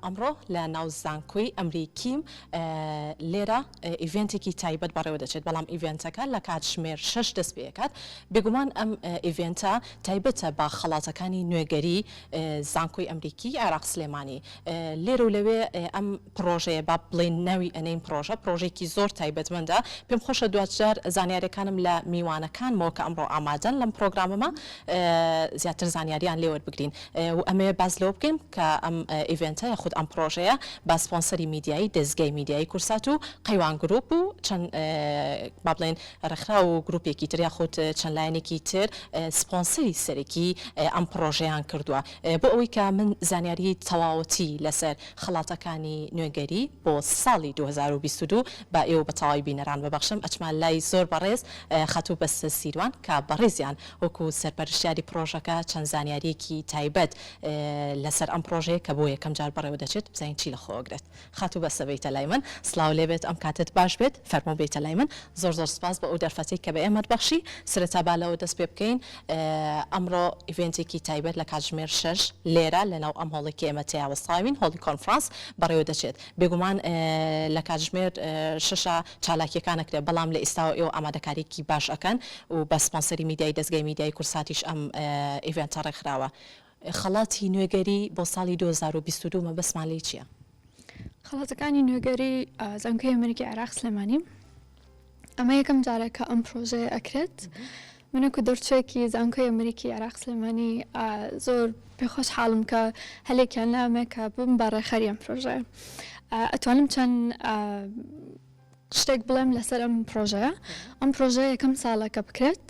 ئەمڕۆ لە ناو زانکۆی ئەمریکیم لێرە event ێکی تایبەت بەڕێوە دەچێت، بەڵام event ەکە لە کاتژمێر شەش دەست پێکات. بێگومان ئەم event ە تایبەتە بە خەڵاتەکانی نوێگەری زانکۆی ئەمریکی عێراق سلێمانی. لێرە و لەوێ ئەم پڕۆژەیە با بڵێین ناوی ئەنێین پڕۆژە، پڕۆژەیەکی زۆر تایبەتمەندە. پێم خۆشە دواجار زانیاریەکانم لە میوانەکانمەوە کە ئەمڕۆ ئامادەن لەم پڕۆگرامەمە زیاتر زانیاریان لێ وەربگرین و ئەمەوێ باس لەوە بکەین کە ئەم event ە یاخود ئەم پڕۆژەیە بە سپۆنسەری میدیایی دەزگای میدیایی کورسات و قەیوان گروپ و چەند با بڵێین ڕێکخراو و گروپێکی تر یاخود چەند لایەنێکی تر سپۆنسەری سەرەکی ئەم پڕۆژەیان کردووە. بۆ ئەوەی کە من زانیاریی تەواوەتی لەسەر خەڵاتەکانی نوێگەری بۆ ساڵی 2022 بە ئێوە بە تەواوی بینەران ببەخشم ئەچمە لای زۆر بەڕێز خاتوو بەستە سیروان کە بەڕێزیان وەکو سەرپەرشتیاری پڕۆژەکە چەند زانیارییەکی تایبەت لەسەر ئەم پڕۆژەیە کە بۆ یەکەم جار بەڕێوە دەچێت بزانین چی لە خۆ ئەگرێت. خاتوو بەسە بێیتە لای من. سڵاو لێبێت ئەم کاتەت باش بێت فەرموو بێیتە لای من زۆر زۆر سوپاس بۆ ئەو دەرفەتەی کە بە ئێمەت بەخشی سەرەتا با لەوە دەست پێ بکەین ئەمڕۆ event ێکی تایبەت لە کاتژمێر شەش لێرە لەناو ئەم هۆڵی کە ئێمە تێیا وەستاوین هۆڵی کۆنفرانس بەڕێوە دەچێت بێگومان لە کاتژمێر شەشە چالاکیەکان ئەکرێت بەڵام لە ئیستاوە ئێوە ئامادەکاریەکی باش ئەکەن و بە سپۆنسەری میدیای دەزگای میدیای کوردساتیش ئەم event ە ڕێکخراوە خەڵاتی نوێگەری بۆ ساڵی 2022 مەبەستمان لێی چییە؟ خەڵاتەکانی نوێگەری زانکۆی ئەمریکی عێراق سلێمانی ئەمە یەکەم جارە کە ئەم پرۆژەیە ئەکرێت من وەکو دەرچووێکی زانکۆی ئەمریکی عێراق سلێمانی زۆر پێخۆش حاڵم کە هەلێکیان لامێ کە بم بە ڕێکخەری ئەم پرۆژەیە ئەتوانم چەند شتێک بڵێم لەسەر ئەم پرۆژەیە ئەم پرۆژەیە یەکەم ساڵە کە بکرێت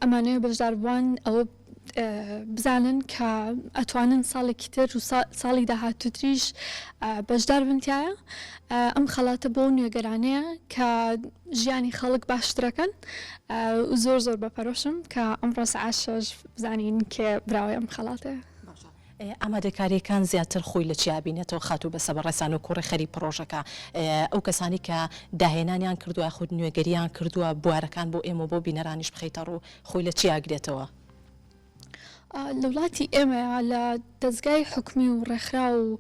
ئەمانەوێ بەشداربووان ئەوە بزانن کە ئەتوانن ساڵێکی تر و ساڵی داهاتووتریش بەشدار بن تیایا ئەم خەڵاتە بۆ نوێگەرانەیە کە ژیانی خەڵک باشترەکەن و زۆر زۆر بە پەرۆشم کە ئەمڕۆ سەعات شەش بزانین کێ براوەی ئەم خەڵاتەیە. باشە ئامادەکاریەکان زیاتر خۆی لە چیا بینێتەوە خاتوو بەسە بەڕێزان وەکو ڕێکخەری پڕۆژەکە ئەو کەسانی کە داهێنانیان کردووە یاخود نوێگەریان کردووە بوارەکان بۆ ئێمە و بۆ بینەرانیش بخەیتە ڕوو خۆی لە چیا گرێتەوە؟ لە وڵاتی ئێمەیا لە دەزگای حکومی و ڕێکخراو و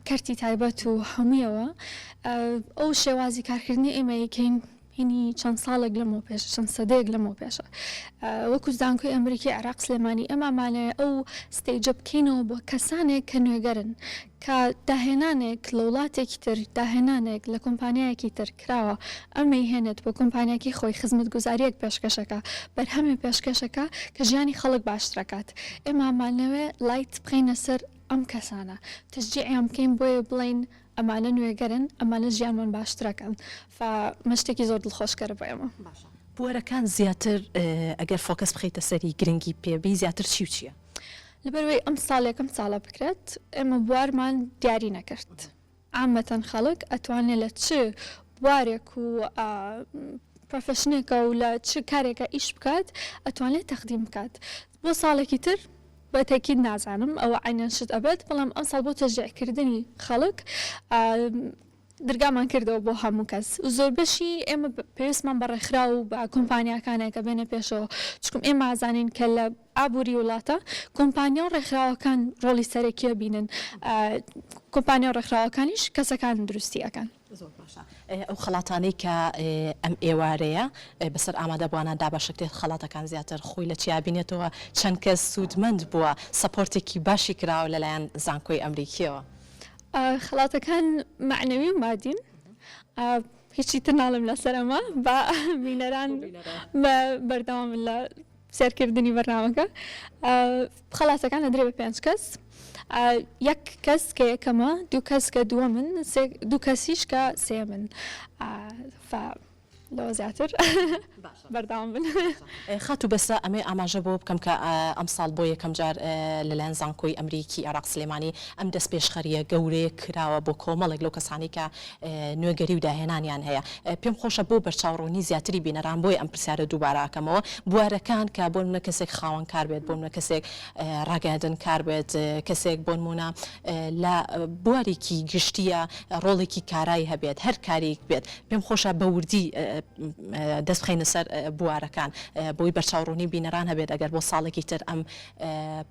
کەرتی تایبەت و هەموویەوە ئەو شێوازی کارکردنی ئێمە یەکەین هینی چەند ساڵێک لەمەو پێش چەند سەدەیەک لەمەو پێشە وەکو زانکۆی ئەمریکی عێراق سلێمانی ئێمە ئەمانەوێ ئەو stage ە بکەینەوە بۆ کەسانێک کە نوێگەرن کە داهێنانێک لە وڵاتێکی تر، داهێنانێک لە کۆمپانیایەکی تر کراوە، ئەمەی هێنێت بۆ کۆمپانیاکەی خۆی، خزمەتگوزارییەک پێشکەشەکا، بەرهەمێ پێشکەشەکا کە ژیانی خەڵک باشترەکات. ئێمە ئەمانەوێ light بخەینە سەر ئەم کەسانە، تەشجیعیان بکەین بۆیە بڵێین ئەمانە نوێگەرن، ئەمانە ژیانمان باشترەکەن. فا ئەمە شتێکی زۆر دڵخۆشکەرە بۆ ئێمە. باشە بوارەکان زیاتر ئەگەر focus بخەیتە سەری گرنگی پێ بی زیاتر چی و چییە؟ لەبەرئەوەی ئەمساڵ یەکەم ساڵە بکرێت ئێمە بوارمان دیاری نەکرد عامەتەن خەڵک ئەتوانێت لە چ بوارێک و profession ێکە و لە چ کارێکە ئیش بکات ئەتوانێت تەقدیم بکات بۆ ساڵێکی تر بە تەکید نازانم ئەوە عەینەن شت ئەبێت بەڵام ئەمساڵ بۆ تەشجیعکردنی خەڵک درگامان کردەوە بۆ هەموو کەس و زۆربەشی ئێمە پێویستمان بە ڕێکخراو و بە کۆمپانیاکانە کە بێنە پێشەوە چونکم ئێمە ئەزانین کە لە ئابووری وڵاتە کۆمپانیا و ڕێکخراوەکان ڕۆڵی سەرەکی ئەبینن کۆمپانیا و ڕێکخراوەکانیش کەسەکان دروستی ئەکەن. زۆر باشە ئەو خەڵاتانەی کە ئەم ئێوارەیە بەسەر ئامادەبووانان دابەشەکرێت خەڵاتەکان زیاتر خۆی لە چیا بینێتەوە چەند کەس سوودمەند بووە support ێکی باشی کراوە لەلایەن زانکۆی ئەمریکیەوە؟ خەڵاتەکان مەعنەوی و مادین هیچی تر ناڵێم لەسەر ئەمە با بینەران بەردەوام لە سێرکردنی بەرنامەکە خەڵاتەکان ئەدرێ بە پێنج کەس یەک کەس کە یەکەمە دوو کەس کە دووەمن دوو کەسیش کە سێمن لەوە زیاتر بەردەوام بن. خاتوو بەسرە ئەمەوێ ئاماژە بەوە بکەم کە ئەمساڵ بۆ یەکەم جار لەلایەن زانکۆی ئەمریکی عێراق سلێمانی ئەم دەستپێشخەرییە گەورەیە کراوە بۆ کۆمەڵێک لەو کەسانەی کە نوێگەری و داهێنانیان هەیە. پێم خۆشە بۆ بەرچاوڕوونی زیاتری بینەران بۆیە ئەم پرسیارە دووبارە ئەکەمەوە بوارەکان کە بۆ نمونە کەسێک خاوەن کار بێت بۆ نمونە کەسێک ڕاگەیاندنکار بێت کەسێک بۆ نمونە لە بوارێکی گشتیە ڕۆڵێکی کارای هەبێت هەر کاریک بێت پێم خۆشە بە وردی. دەست بخەینە سەر بوارەکان بۆی بەرچاوڕوونی بینەران هەبێت ئەگەر بۆ ساڵێکی تر ئەم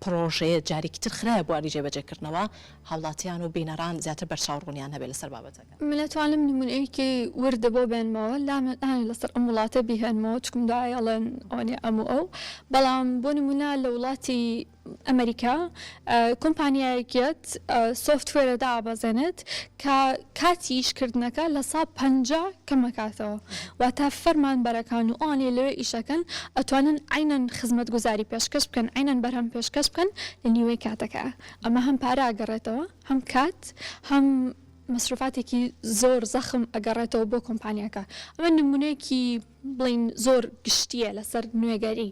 پڕۆژەیە جارێکی تر خرایە بواری جێبەجێکردنەوە هاوڵاتیان و بینەران زیاتر بەرچاوڕوونیان هەبێت لەسەر بابەتەکە. من ئەتوانم نمونەیەکی وردە بۆ بێنمەوە لانێ لەسەر ئەم وڵاتە بیهێنمەوە چکم دوای ئەڵێن ئەوەنێ ئەم و ئەو بەڵام بۆ نمونە لە وڵاتی ئەمریکا کۆمپانیایەک یەت software ە دابەزێنێت کە کاتی ئیشکردنەکە لە سا 50 کەمەکاتەوە واتە فەرمانبەرەکان و ئەوانەی لەوێ ئیشەکەن ئەتوانن عەینەن خزمەتگوزاری پێشکەش بکەن عەینەن بەرهەم پێشکەش بکەن لە نیوەی کاتەکە ئەمە هەم پارە ئەگەڕێتەوە هەم کات هەم مەسروفاتێکی زۆر زەخم ئەگەڕێتەوە بۆ کۆمپانیاکە ئەمە نمونەیەکی بڵێین زۆر گشتییە لەسەر نوێگەری.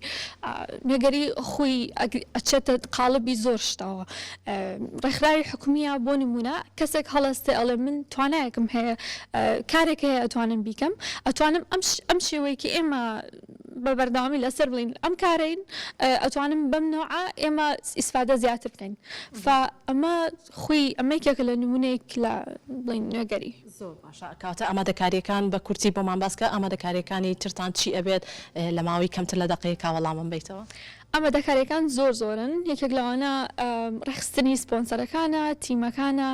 نوێگەری خۆی ئەچێتە قاڵبی زۆر شتەوە. ڕێکخراوی حکومییە بۆ نموونە کەسێک هەڵەستێ ئەڵێ من توانایەکم هەیە کارێک هەیە ئەتوانم بیکەم ئەتوانم ئەم شێوەی کە ئێمە بە بەردەوامی لەسەر بڵین ئەم کارەین ئەتوانم بەم نەوعە ئێمە ئیسفادە زیاتر بکەین فا ئەمە خۆی ئەمە یەکێکە لە نموونەیەک لە بڵێین نوێگەری. زۆر باشە کەواتە ئامادەکاریەکان بە کورتی بۆمان باس کە ئامادەکاریەکانی ترتان چی ئەبێت لە ماوەی کەمتر لە دەقەیەکا وەڵامم بەیتەوە؟ ئامادەکاریەکان زۆر زۆرن یەکێک لەوانە ڕێکخستنی سپۆنسەرەکانە تیمەکانە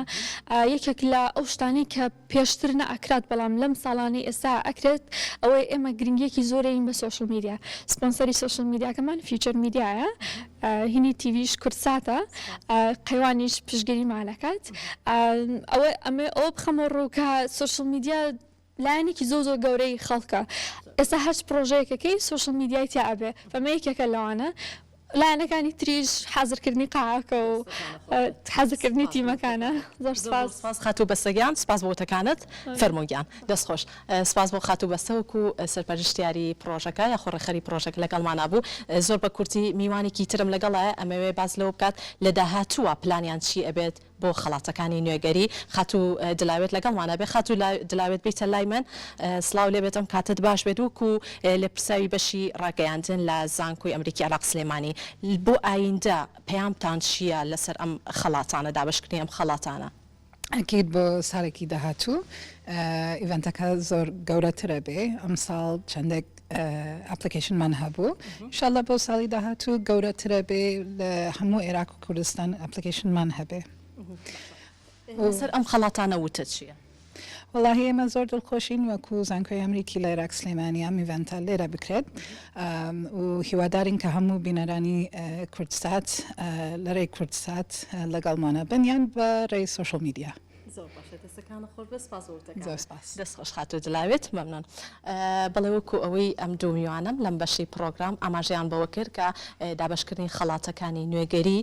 یەکێک لە ئەو شتانەی کە پێشتر نەئەکرات بەڵام لەم ساڵانەی ئێستا ئەکرێت ئەوەیە ئێمە گرنگیەکی زۆرەین بە social media سپۆنسەری social media کەمان فیوچەر میدیایە هینی تیڤیش کوردساتە قەیوانیش پشتگیریمان ئەکات ئەوە ئەمە ئەوە بخەمە ڕوو کە social media لایەنێکی زۆر زۆر گەورەی خەڵکە ئێستا هەرچ پڕۆژەیەکەکەی social media ی تیا ئەبێ ئەمە یەکێکە لەوانە لایەنەکانی تریش حازرکردنی قاعەکە و حازرکردنی تیمەکانە. زۆر سپاس. سپاس خاتوو بەسە گیان سپاس بۆ وتەکانت فەرموو گیان دەست خۆش سپاس بۆ خاتوو بەسە وەکو سەرپەرشتیاری پڕۆژەکە یاخۆ ڕێکخەری پڕۆژەکە لەگەڵمانا بوو زۆر بە کورتی میوانێکی ترم لەگەڵایە ئەمەوێ باس لەوە بکات لە داهاتووە پلانیان چی ئەبێت بۆ خەڵاتەکانی نوێگەری خاتوو دلاوێت لەگەڵمانە بێ خاتوو دلاوێت بیتە لای من سڵاو لێبێت ئەم کاتت باش بێت وەکو لێپرسراوی بەشی ڕاگەیاندن لە زانکۆی ئەمریکی عێراق سلێمانی بۆ ئایندە پەیامتان چییە لەسەر ئەم خەڵاتانە دابەشکردنی ئەم خەڵاتانە؟ ئەکید بۆ ساڵێکی داهاتوو event ەکە زۆر گەورەترە بێ ئەمساڵ چەندێک application مان هەبوو ئینشاءاللە بۆ ساڵی داهاتوو گەورەترە بێ لە هەموو عێراق و کوردستان application مان هەبێ. لەسەر ئەم خەڵاتانە وتت چییە؟ وەڵاهی ئێمە زۆر دڵخۆشین وەکو زانکۆی ئەمریکی لە عێراق سلێمانی ئەم event ە لێرە بکرێت و هیوادارین کە هەموو بینەرانی کوردسات لە رێی کوردسات لەگەڵمانە بن یان بە رێی social media. زۆر باشە دەستەکانت خۆش بێت سپاس بۆ وتەکانت. زۆر سپاس. دەست خۆش خاتوو دلاوێت مەمنون. بەڵێ وەکو ئەوەی ئەم دوو میوانەم لەم بەشەی پڕۆگرام ئاماژەیان بەوە کرد کە دابەشکردنی خەڵاتەکانی نوێگەری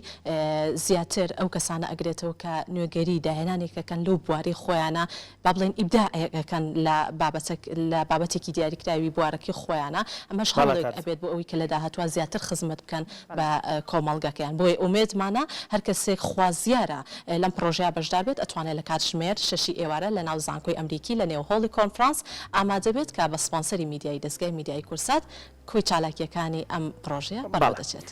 زیاتر ئەو کەسانە ئەگرێتەوە کە نوێگەری داهێنانێک ئەکەن لەو بوارەی خۆیانە با بڵێین ئیبداعێک ئەکەن لە بابەتەک لە بابەتێکی دیاریکراوی بوارەکەی خۆیانە ئەمەش هەوڵێک ئەبێت بۆ ئەوەی کە لە داهاتووا زیاتر خزمەت بکەن بە کۆمەڵگەکەیان بۆیە ئومێدمانە هەر کەسێک خوازیارە لەم پڕۆژەیە بەشدار بێت ئەتوانێت لە کاتژمێر شەشی ئێوارە لە ناو زانکۆی ئەمریکی لە نێو هۆڵی کۆنفرانس ئامادە بێت کە بە سپۆنسەری میدیایی دەزگای میدیایی کوردسات کۆی چالاکییەکانی ئەم پڕۆژەیە بەڕێوە دەچێت.